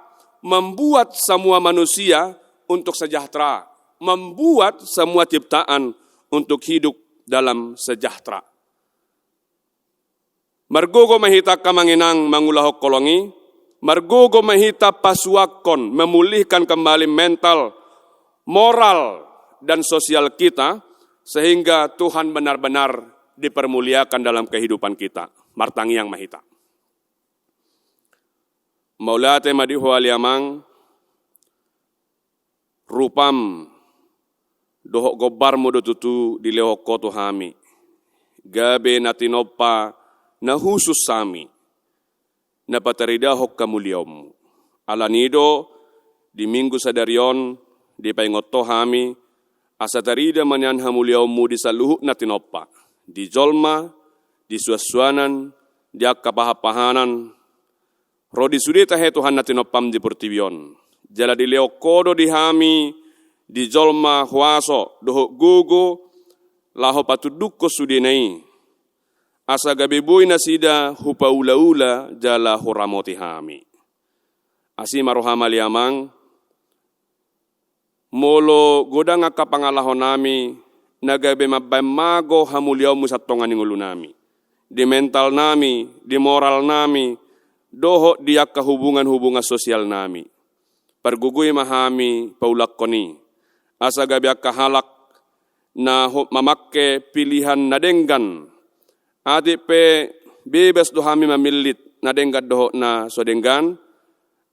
membuat semua manusia untuk sejahtera, membuat semua ciptaan untuk hidup dalam sejahtera. Margogo ma hita angka amang inang mangulahon holong i, margogo ma hita pasuangkon, memulihkan kembali mental, moral, dan sosial kita, sehingga Tuhan benar-benar dipermuliakan dalam kehidupan kita. Martangiang ma hita. Mauliate ma di Ho ale Amang, rupam dohot gombarmu do tutu dilehon Ho tu hami, gabe na tinompa na hushus hami, na pataridahon hamuliaonmu. Alani i do di Minggu sadari on dipaingot Ho hami, asa tarida ma nian hamuliaonmu di saluhut na tinompa, di jolma, di suansuanan, di angka pahanpahanan, ro di sude tahe Tuhan na tinompam di portibi on. Jala dilehon Ho do di hami di jolma huaso dohot gogo laho patundukkon sudena i, asa gabe boi nasida hupaulaula jala huramoti hami. Asi ma roham ale Amang, molo godang angka pangalahonami na gabe mambaen mago hamuliaonmu sian tonga ni ngolunami, di mentalnami, di moralnami, dohot di angka hubungan-hubungan sosialnami. Pargogoi ma hami paulakkon i, asa gabe angka halak na ho-, mamangke pilihan na denggan. Atik pe bebas do hami mamillit na denggan dohot na so denggan,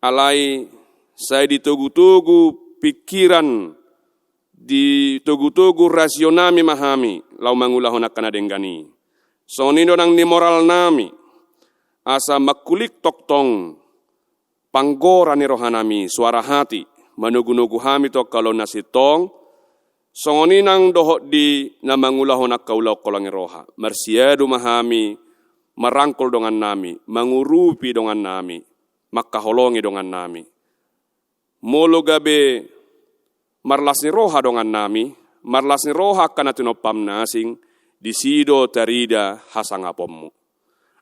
alai sai ditogutogu pingkiran, ditogutogu rasionami ma hami laho mangulahon angka na denggan i. Songon i do nang di moralnami, asa mangkuling tongtong panggora ni rohanami, suara hati, manogunogu hami tu angka ulaon na sintong, songon i nang dohot di na mangulahon angka ulaon holong ni roha. Marsiadu ma hami marangkul dongannami, mangurupi dongannami, mangkaholongi dongannami. Molo gabe marlas ni roha dongannami, marlas ni roha angka na tinompam na asing, disi do tarida hasangaponmu.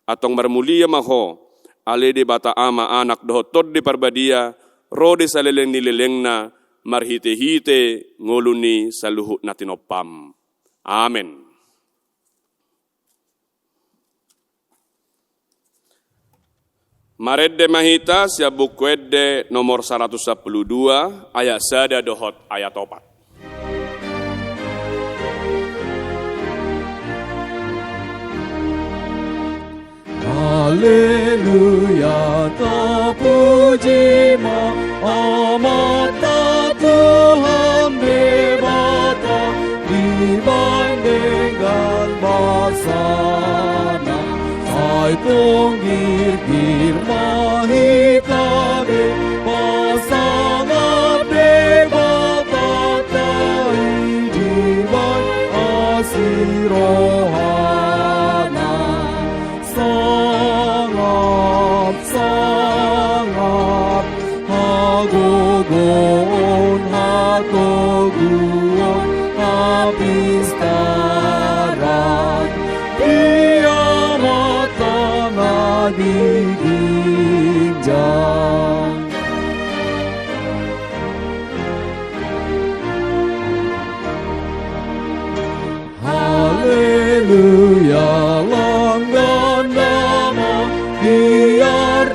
Antong marmulia ma Ho, ale Debata Ama, Anak dohot Tondi Parbadia, ro di saleleng ni lelengna, marhitehite ngolu ni saluhut na tinompam. Amen. Marende ma hita sian Buku Ende nomor saratus sampulu dua, ayat sada dohot ayat opat. Haleluya, tapuji ma Amanta Tuhan Debata, dibahen denggan basana. Sai tonggirgir ma hita be pasangap Debata i, dibahen asi rohana. Sangap, sangap, hagogoon, hatoguon, hapistaran di Amanta na di ginjang. Haleluya, langgam damang, biar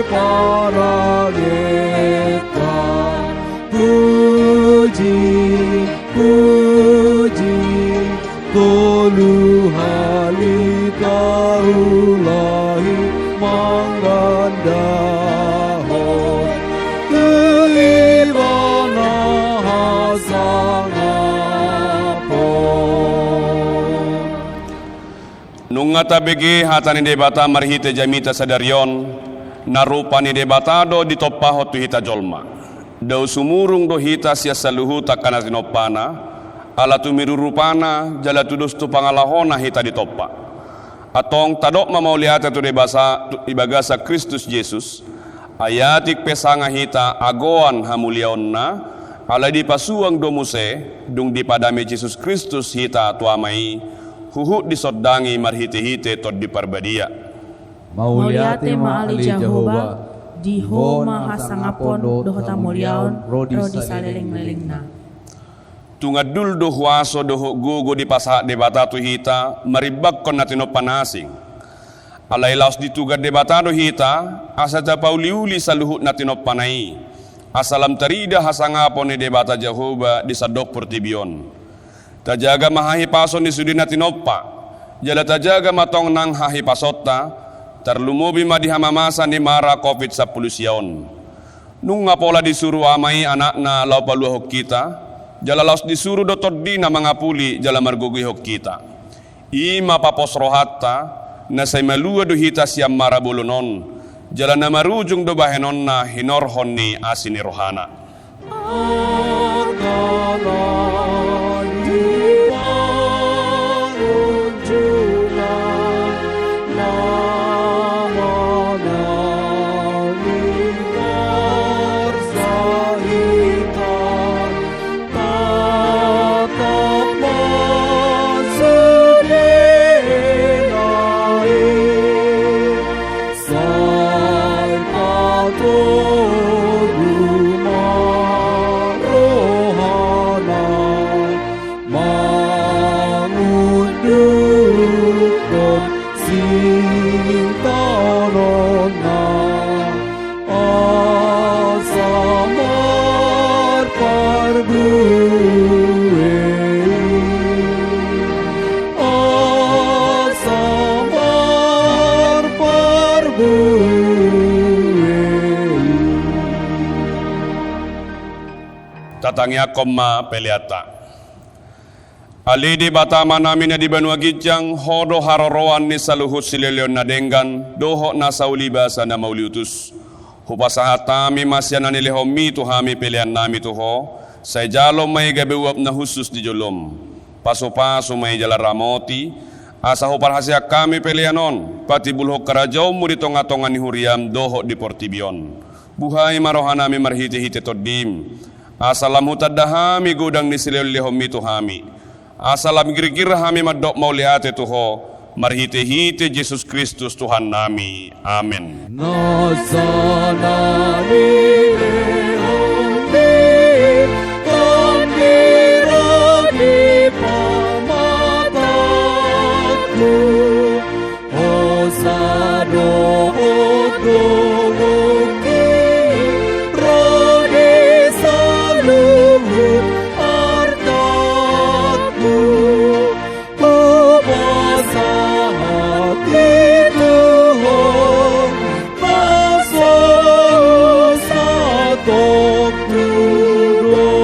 Parangenta, puji, puji, tolu hali taulahi mangandahon tu Ibana hasangapon. Nunga tabege hata ni Debata marhite jamita sadari on, na rupa ni Debata do ditompahon tu hita jolma. Dao sumurung do hita sian saluhut angka na tinompana, ala tu miru rupana, jala tudos tu pangalahona hita ditompa. Antong tadok ma mauliate tu Debata tu, di bagasan Kristus Jesus, ai atik pe sanga hita agoan hamuliaonna, alai dipasuang do muse, dung dipadame Jesus Kristus hita tu Ama i, huhut disondangi marhite-hite Tondi Parbadia. Mauliate ma ale Jahowa, di Ho ma hasangapon dohot hamuliaon ro di saleleng-lelengna. Tung andul do huaso dohot gogo dipasahat Debata tu hita marimbangkon na tinompa na asing. Alai laos ditugan Debata do hita, asa tapauli-uli saluhut na tinompana i, asa lam tarida hasangapon ni Debata Jahowa di sandok portibi on. Tajaga ma hahipason ni sude na tinompa, jala tajaga ma tong nang hahipasonta, tarlumobi ma di hamamasa ni mara covid sampulu sia on. Nunga pola disuru Ama i Anakna laho paluahon hita, jala laos disuru do Tondina mangapuli jala margogoihon hita. I ma papos rohanta, na sai malua do hita sian mara bolon on, jala na marujung do bahenonna hinorhon ni asi ni rohana. Sai patogu ma rohana mangundukhon sintononna, asa marparbue i, asa marparbue i. Tatangiangkon ma peleanta. Ale Debata Amanami na di banua ginjang, Ho do haroroan ni saluhut sileleon na denggan dohot na saulibasa na mauliutus. Hupasahat hami ma sian na nilehonMi tu hami peleannami tu Ho, sai jalo ma i gabe uap na hushus di jolom. Pasupasu ma i jala ramoti, asa huparhaseang hami pelean on patimbulhon harajaonMu di tongatonga ni huriaM dohot di portibi on. Buhai ma rohanami marhitehite TondiM, asa lam hutanda hami godang ni silehonlehonMi tu hami, asa lam girgir hami mandok mauliate tu Ho, marhitehite Jesus Kristus Tuhannami. Amen. Nasa na nilehonMi, Tondi, ro di pamatangku, hosa dohot gogohi ro di saluhut artangku. Hupasahat i tu Ho, na so satongkin do.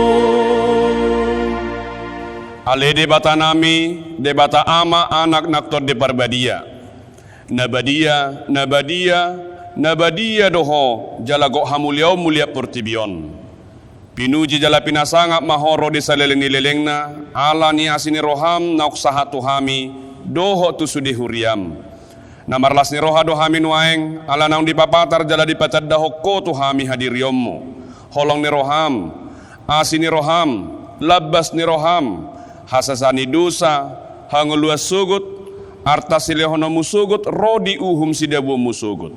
Ale Debatanami, Debata Ama, Anak nang Tondi Parbadia. Na badia, na badia, na badia do Ho, jala gok hamuliaonMu liat portibi on. Pinuji jala pinasangap ma Ho ro di saleleng ni lelengna, ala ni asi ni rohaM naung sahat tu hami, dohot tu sude huriaM. Na marlas ni roha do hami nuaeng, ala naung dipapatar jala dipatandahon Ho tu hami hadirionMu. Holong ni rohaM, asi ni rohaM, lambas ni rohaM, hasesaan ni dosa, hangoluan sogot, arta silehononMu sogot, ro di uhum sidabuonMu sogot.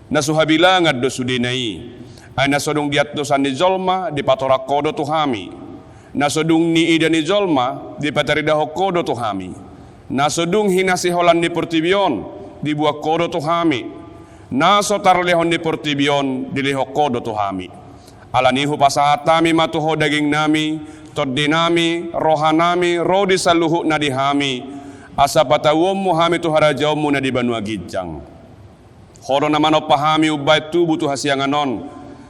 Na so habilangan do sudena i. Ai na so dung diantusan ni jolma, dipatorang Ho do tu hami. Na so dung niida ni jolma, dipataridahon Ho do tu hami. Na so dung hinasiholan ni portibi on, dibuat Ho do tu hami. Na so tarlehon di portibi on, dilehon Ho do tu hami. Alani i hupasahat hami ma tu Ho dagingnami, tondinami, rohanami, ro di saluhutna di hami, asa patauonmu hami tu harajaonmu na di banua ginjang. Ho do na manompa hami umbahen tubu tu hasiangan on.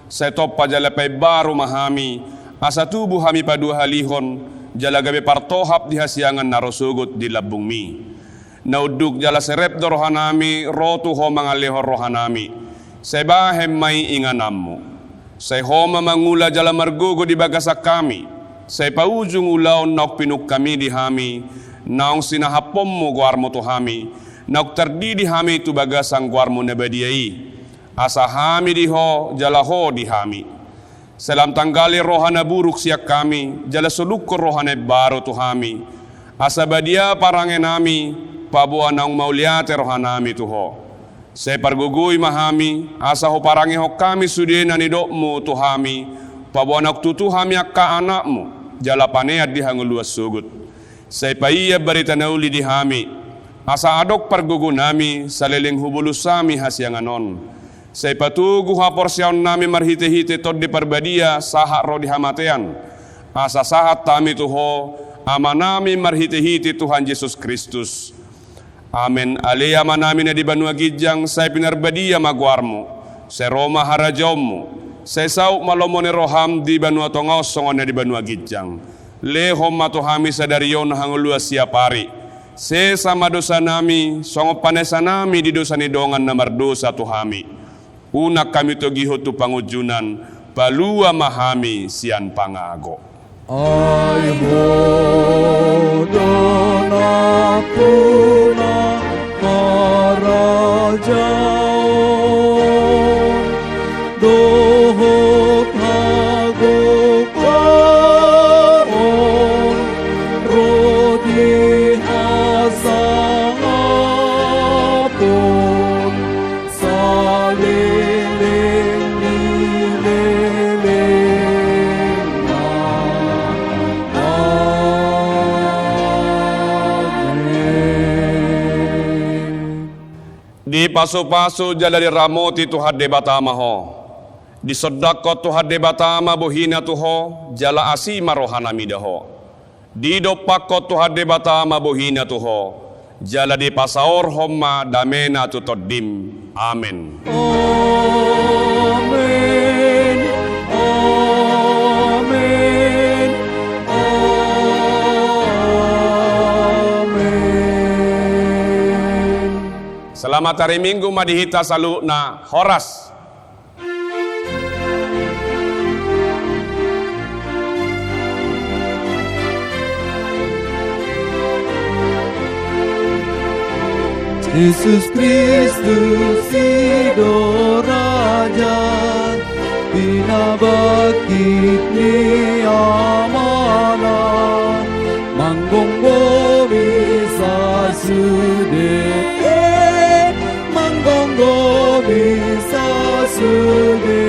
Sai tompa jala paimbaru ma hami, asa tubu hami paduahalihon, jala gabe partohap di hasiangan na ro sogot di lambungmi. Na unduk jala serep do rohanami ro tu Ho mangalehon rohanami. Sai bahen ma i ingananmu. Sai Ho ma mangula jala margogo di bagasan hami. Sai paujung ulaon naung pinungkami di hami, naung sinahapponmu goarmu tu hami, naung tardidi hami tu bagasan goarmu na badia i. Asa hami di Ho, jala Ho di hami. Sai lam tanggali roha na buruk sian hami, jala solukkon roha na imbaru tu hami. Asa badia parangenami, paboa naung mauliate rohanami tu Ho. Sai pargogoi ma hami, asa huparangehon hami sude na nidokmu tu hami, paboa naung tutu hami angka anakmu, jala panean di hangoluan sogot. Sai paian barita na uli di hami, asa adong pargogonami saleleng hubolus hami hasiangan on. Sai patogu haporseaonnami marhitehite Tondi Parbadia sahat ro di hamatean. Asa sahat hami tu Ho, Amanami marhitehite Tuhan Jesus Kristus. Amen. Ale Amanami na di banua ginjang, sai pinarbadia ma goarmu. Sai ro ma harajaonmu. Sai saut ma lomo ni roham di banua tonga on songon na di banua ginjang. Lehon ma tu hami sadari on hangoluan siapari. Sesa ma dosanami, songon panesanami di dosa ni dongan na mardosa tu hami. Unang hami togihon tu pangunjunan, palua ma hami sian pangago. Ai Ho do nampuna harajaon dohot hagogoon ro di hasangapon saleleng ni lelengna. Amen. Dipasupasu jala diramoti Tuhan Debata ma ho. Disondangkon Tuhan Debata ma bohina tu ho, jala asi ma rohana mida ho. Didompakkon Tuhan Debata ma bohina tu ho, jala dipasaorhon ma damena tu tondim. Amen. Amen. Amen. Amen. Selamat hari Minggu ma di hita saluhutna. Horas. Jesus Kristus i do raja, pinabangkit ni Amana, manggomgomi sasude, manggomgomi sasude.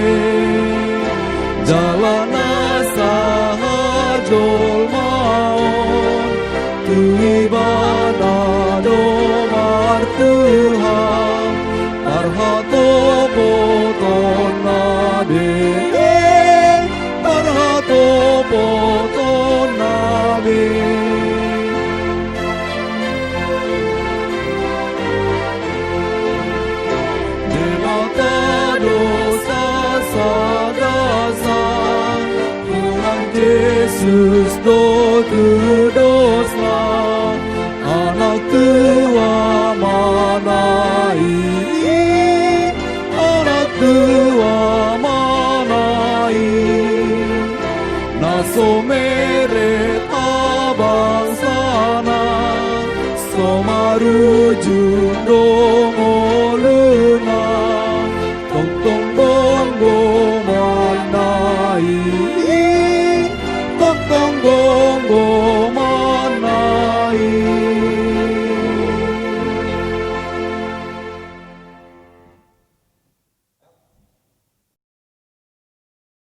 Jala na sahajolmaon tu Ibana do martuhan, parhatopotonna be, parhatopotonna be. Debata do sasagasa, Tuhan Jesus do tudosna, Anak tu Amana i, Anak tu Amana i. Na so meret habangsana, so marujung do